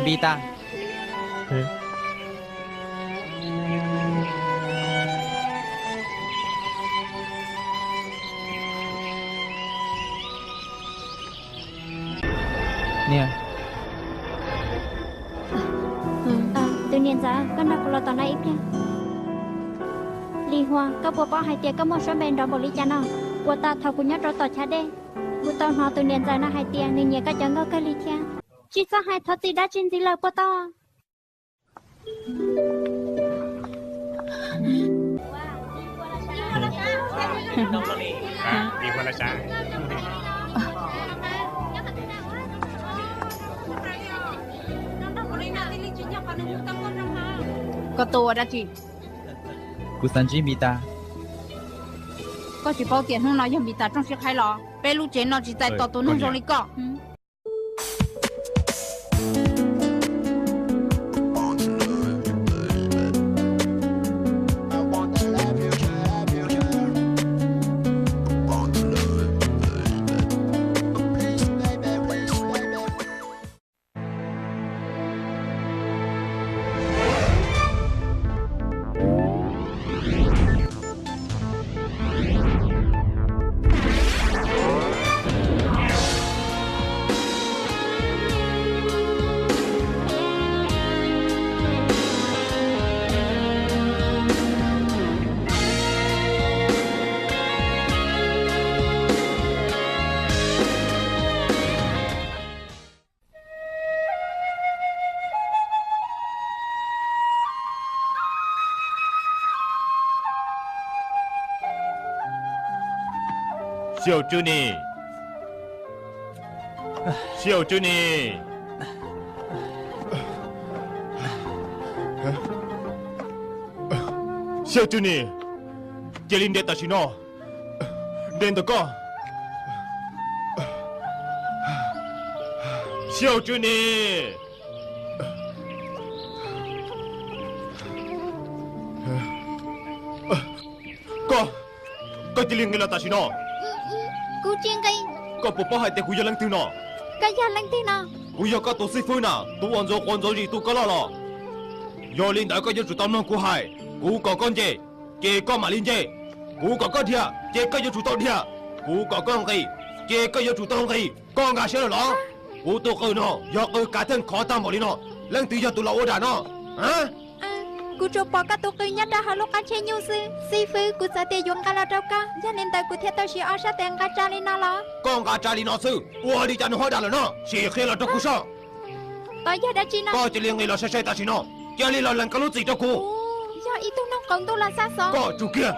Npis tas. Niam. Tus niam ntxawm, koj nrog kuv los tom no ib pliag. Lis Huas, koj puas paub hais tias koj muaj suab npe nrov npaum li cas no? Puag ta thaum kuv nyob rau tom chav dej, kuv tau hnov tus niam ntxawm no hais tias nws nyiam koj cov nkauj kawg li thiab. Tsis txhob hais thov txim dab tsi ntxiv lawm puas tau? Koj tuaj ua dab tsi? Kuv xav ntsib Npis tas. Koj tsis paub tias hnub no yog Npis tas rooj sib qhaib los? Peb lub tsev no tsis txais tos tus neeg zoo li koj. Sib Hauv Tswb Nis, Sib Hauv Tswb Nis, Sib Hauv Tswb Nis, cia li nres tam sim no. Nres ntawm koj. Sib Hauv Tswb Nis. Koj, koj cia li nqis los tam sim no. Kuv tsis nqis. Koj puas paub hais tias kuv yog leej twg no? Koj yog leej twg no? Kuv yog koj tus xib fwb na, tus uas ntxuav quav ntxuav zis tu koj loj los. Yog li ntawd koj yuav tsum tau mloog kuv hais. Kuv kom koj nce, ces koj mam li nce. Kuv kom koj dhia, ces koj yuav tsum tau dhia. Kuv kom koj nqis, ces koj yuav tsum tau nqis. Koj nkag siab lawm los? Kuv tus qws no yog qws kav theej khov tag npaum li no, leej twg yog tus los ua dam no? Kuv tsuas pom koj tus qws nyob rau hauv lub qab tsheb nyuj xwb. Xib fwb, kuv txawm tias yuav nqa los rau koj, yog li ntawd kuv thiaj tau siv ob sab tes nqa tsa li no los. Koj nqa tsa li no xwb, ua li cas nws ho dam lawm no? Sim qhia los rau kuv soj. Tov yog dab tsi no? Koj cia li nqis los sai sai tam sim no, cia li los lees koj lub txim rau kuv. Yog ib tug noog qaum ntuj los xa xov. Koj tsum kiag.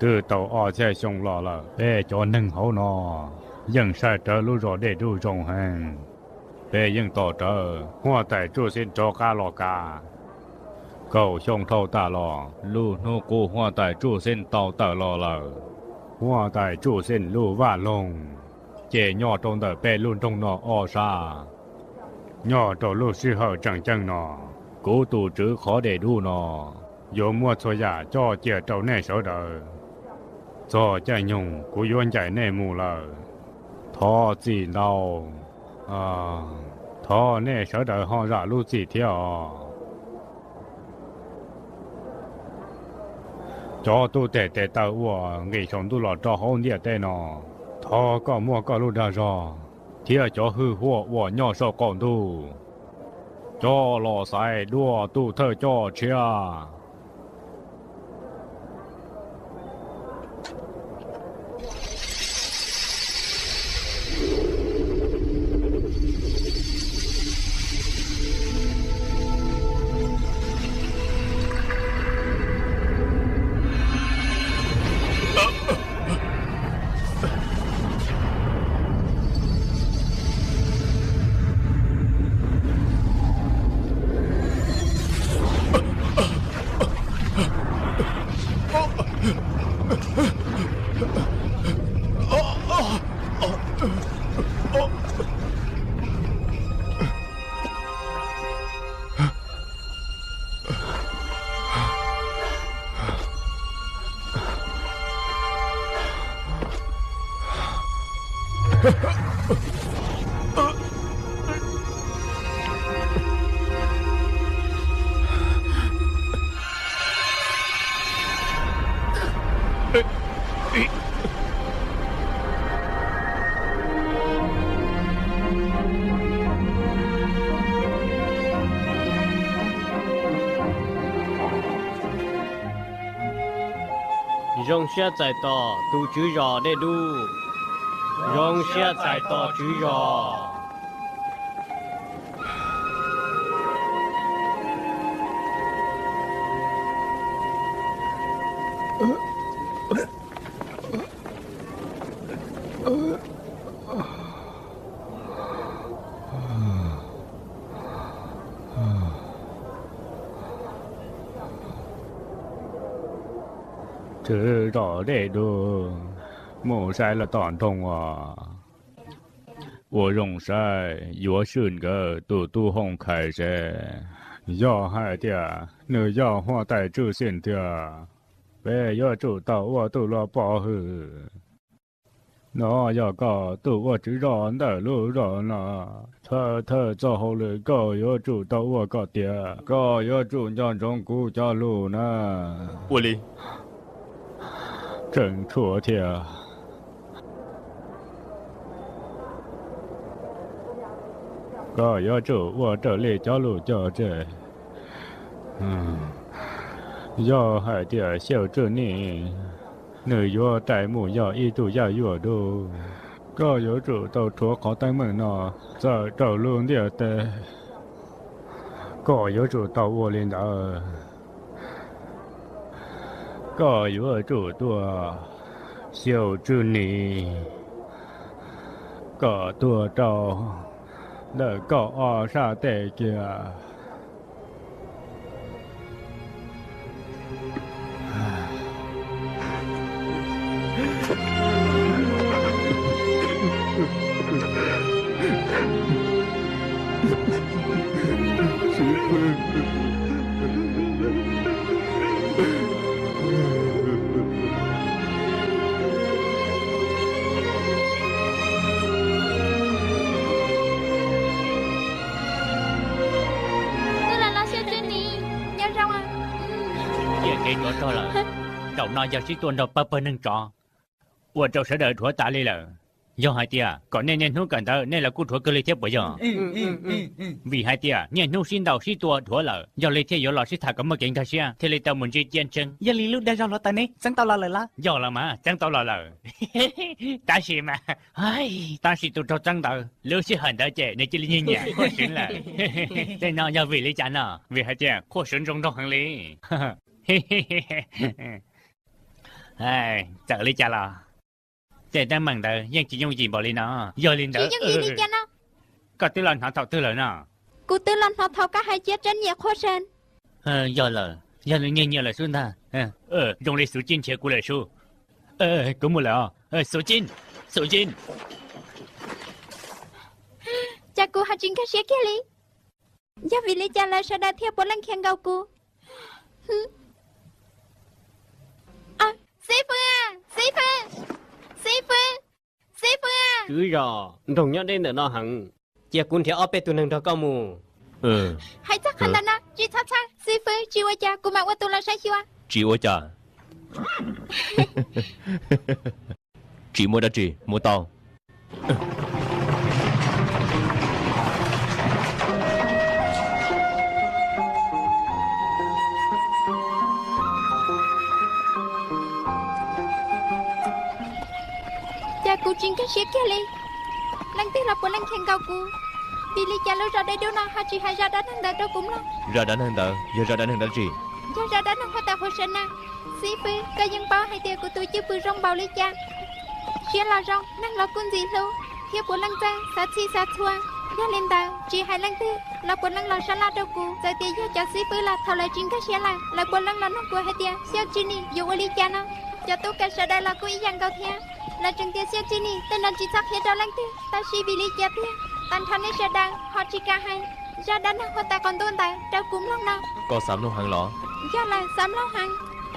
Twb tau ob txhiab xyoo los lawm, peb cov neeg hauv no yeej saib rawv lub zos Dej Dub zoo heev. Peb yeej tos rawv huab tais Tsuj Xeeb rov qab los kav. Kaum xyoo dhau tas los, lub hnub qub huab tais Tsuj Xeeb tau tawm los lawm. Huab tais Tsuj Xeeb lub vaj loog ces nyob rau ntawm peb lub nroog no ob sab. Nyob rau lub sij hawm tseem ceeb no, kuv tus tswv qhov Dej Dub no yuav muab txhua yam coj cia rau nej sawv daws. Txog caij nyoog kuv yuav ncaim nej mus lawm. Thov txim ntau. Thov nej sawv daws ho zam lub txim thiab os. Cov tub teg tes taw uas nqis saum ntuj los rau hauv ntiaj teb no, thov koj muab koj lub dag zog thiab cov hwj huam uas nyob saum qaum ntuj, Coj los xaiv dua tus thawj coj tshiab. Zoo siab txais tos tus tswv zos dej dub. Zoo siab txais tos tswv zos. Tswv zos dej dub, mus saib los tom nroog os. Ua zoo saib yuav swm nkawd tus tub Hooj Khais seb yog hais tias nws yog huab tais Tswv Xyeej tiag, peb yuav tsum tau ua tus luag pov hwm. No yog koj tus ua tswv zos ntawm lub zos no, thawj thawj txoj hauj lwm koj yuav tsum tau ua kom tiav. Koj yuav tsum nco ntsoov kuv cov lus na. Ua li. Tseem tshuav thiab. Koj yuav tsum ua raws li cov lus cog tseg. Yog hais tias Xyaum Tswj Nim nws yuav rais mus yog ib tug yaj yuam dub, koj yuav tsum tau rhuav qhov teeb meem no txawm rau lub ntiaj teb. Koj yuav tsum tau ua li ntawd. Koj yuav tsum tua Xyaum Tswj Nim kom tuag rau ntawm koj ob sab tes kiag. Twb los los Xyaum Tswj Nim, nyob zoo. Ciaj kev tuav rog lawm. Zaum no yog sib tua nrog pawg pawg neeg tsov, ua rau sawv daws dhuav tas li lawm. Yog hais tias kom nej niaj hnub kawm ntawv nej los kuj dhuav kawg li thiab puas yog? Vim hais tias niaj hnub sib ntaus sib tua dhuav lawm, yog li thiaj yuav los sib tham kom muaj kev nkag siab thiaj li tau mus ntsib Ciab Ntseeb. Yog li lub dag zog hluav taws ne txeeb tau los lawm los? Yog los mas txeeb tau los lawm. Tab sis mas, tab sis tus raug txeeb ntawd lub sij hawm ntawd ces nws cia li nyiag nyiam Qhuaj Seev lawm. Tej no yog vim li cas no? Vim hais tias Qhuaj Seev zoo nraug heev li. Txawm li cas los tej teeb meem ntawd yeej tsis yooj yim npaum li no. Yog li ntawd, koj twb los hnov thaum twg lawm no? Kuv twb los hnov thaum koj hais Ciab Ntseeb nyiam Qhuaj Seev. Yog lawm, yog nws nyiag nyiam lawm xwb ntag. Zoo li Xuv Cib nrhiav kuv lawm sub. Kuv mus lawm os. Xuv Cib, Xuv Cib. Cas kuv ho tsis nkag siab kiag li? Yog vim li cas lawv sawv daws thiaj puav leej khiav nkaus kuv? Xib fwb, xib fwb, xib fwb, xib fwb. Tswv zos, nroog nyob deb ntawm no heev, cia kuv nrhiav ob peb tug neeg nrog koj mus. Hais txog qhov ntawm no tsis txhob txhawj, xib fwb tsis ua cas, kuv mam ua tus los saib xyuas. Tsis ua cas. Tsis muaj dab tsi, mus tau. Kuv tsis nkag siab kiag li. Leej twg los puav leej kheev nkaus kuv. Vim li cas lub zos Dej Dub no ho tsis hais zaj dab neeg ntawd rau kuv mloog? Zaj dab neeg ntawd yog zaj dab neeg dab tsi? Yog zaj dab neeg huab tais Qhuav Seev na. Xib fwb, koj yeej paub hais tias kuv tus cwj pwm zoo npaum li cas. Siab los zoo, neeg los kuj ntxim hlub, thiab puav leej txawj xav txhij xav txhua. Yog li ntawd, tsis hais leej twg los puav leej los sab laj rau kuv. Txawm tias yog cov xib fwb los thaum lawv tsis nkag siab lawm, lawv puav leej los nug kuv hais tias Xiaj Tswb Nim yuav ua li cas no. Cov tub kav sawv daws los kuj ib yam nkaus thiab. Lawv tseem tias Xiaj Tswb Nim tej no tsis txhob qhia rau leej twg, tab sis vim li cas tiag, tag nrho nej sawv daws ho tsis kam hais zaj dab neeg huab tais qaum ntuj ntawd rau kuv mloog no. Koj xav mloog heev los? Yog lawm, xav mloog heev.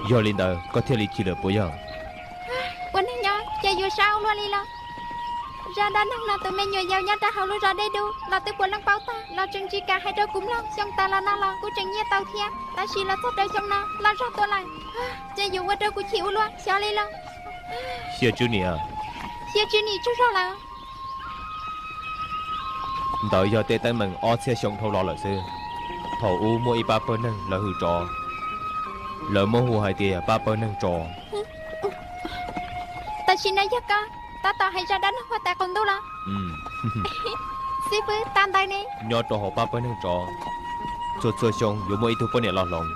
Yog li ntawd koj thiaj li chim lawm puas yog? Ua neeg nyob ces yuav sab ua luaj li los? Zaj dab neeg no tus me nyuam yaus nyob rau hauv lub zos Dej Dub los twb puav leej paub tag los tseem tsis kam hais rau kuv mloog. Xyoo tas los no los kuj tseem nyiaj tau thiab, tab sis los txog rau xyoo no los zog tuaj lawm, ces yuav ua rau kuv chim ua luaj xyov li los. Xiaj Tswb Nim, Xiaj Tswb Nim tsaug zog lawm. Ntawd yog tej teeb meem ob txhiab xyoo dhau los lawm xwb. Thaum ub muaj ib pab pawg neeg lawv hwm tsov, lawv muab hu hais tias pab pawg neeg tsov. Tam sim no yog koj tab tom hais zaj dab neeg huab tais qaum ntuj los? Xib fwb, tas ntawd ne. Nyob rau hauv pab pawg neeg tsov, txhua txhua xyoo yuav muaj ib tug poj niam los hloov,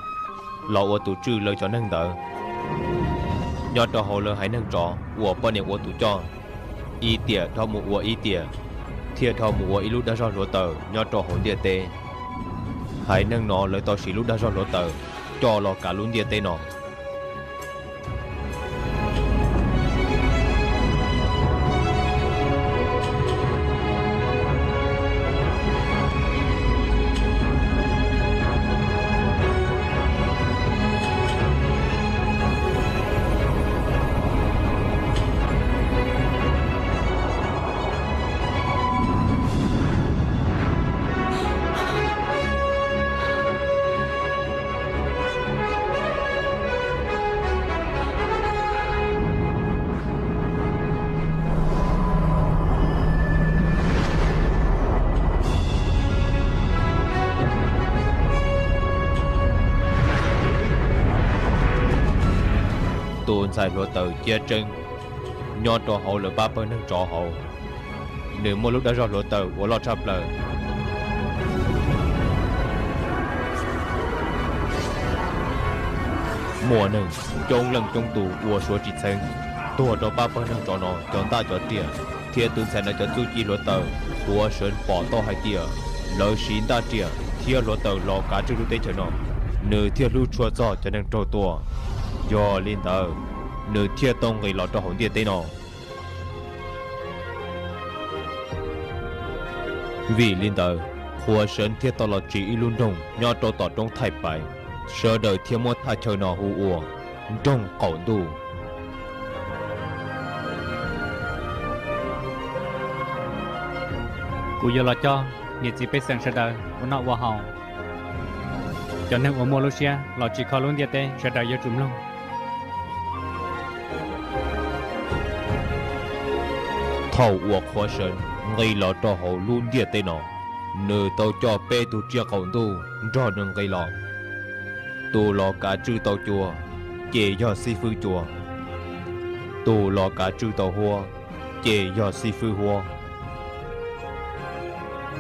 los ua tus tswj lawv cov neeg ntawd. Nyob rau hauv lawv haiv neeg tsov uas poj niam ua tus coj, ib tiam dhau mus ua ib tiam, thiaj dhau mus ua ib lub dag zog hluav taws nyob rau hauv ntiaj teb. Haiv neeg no lawv tau siv lub dag zog hluav taws coj los kav lub ntiaj teb no. Tus ntxhais hluav taws Ciab Tseeb nyob rau hauv lawv pab pawg neeg tsov hauv, nws muaj lub dag zog hluav taws uas loj tshaj plaws. Muaj neeg coob leej coob tus ua suav tsis txheeb tuag rau pab pawg neeg tsov no cov ntaj cov riam, thiab tus ntxhais no cov txuj ci hluav taws. Qhuav Seev pom tau hais tias lawv siv ntaj riam thiab hluav taws los kav tswj lub teb chaws no, nws thiaj hlub tshua txog cov neeg raug tua. Yog li ntawd, nws thiaj tau nqis los rau hauv ntiaj teb no. Vim li ntawd, Qhuav Seev thiaj tau los tsim ib lub nroog nyob rau tom roob Thaij Paiv, sawv daws thiaj muab thaj chaw no hu ua nroog qaum ntuj. Kuv yuav los coj niam txiv pej xeem sawv daws ua noj ua haus. Cov neeg uas muaj lub siab los tsim kho lub ntiaj teb sawv daws yuav tsum mloog. Thaum uas Qhuav Seev nqis los rau hauv lub ntiaj teb no, nws tau coj peb tug tsiaj qaum ntuj nrog nws nqis los. Tus los kav tswj tau cua, ces yog xib fwb cua. Tus los kav tswj tau huab, ces yog xib fwb huab.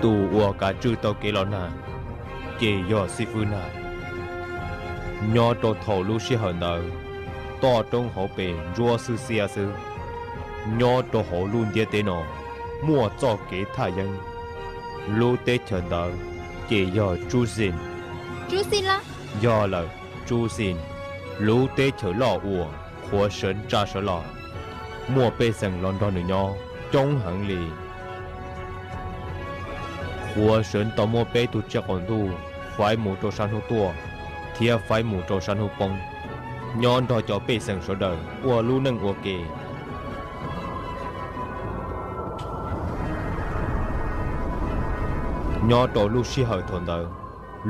Tus uas kav tswj tau kev los nag, ces yog xib fwb nag. Nyob rau thaum lub sij hawm ntawd, toj roob hauv pes ntsuab xwb xiab xwb. Nyob rau hauv lub ntiaj teb no muaj txoj kev thaj yeeb. Lub teb chaws ntawd ces yog Tsub Xis. Tsub Xis los? Yog lawm, Tsub Xis, lub teb chaws loj uas Qhuav Seev tsa sawv los, muaj pej xeem los nrog nws nyob coob heev li. Qhuav Seev tau muab peb tug tsiaj qaum ntuj faib mus rau sab hnub tuaj thiab faib mus rau sab hnub poob, nyob nrog cov pej xeem sawv daws ua lub neej ua ke. Nyob rau lub sij hawm thaum ntawd,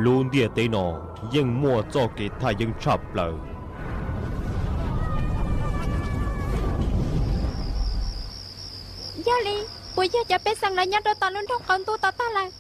lub ntiaj teb no yeej muaj txoj kev thaj yeeb tshaj plaws. Yog li, puas yog cov pej xeem lawv nyob rau tom lub nroog qaum ntuj tom tag lawm?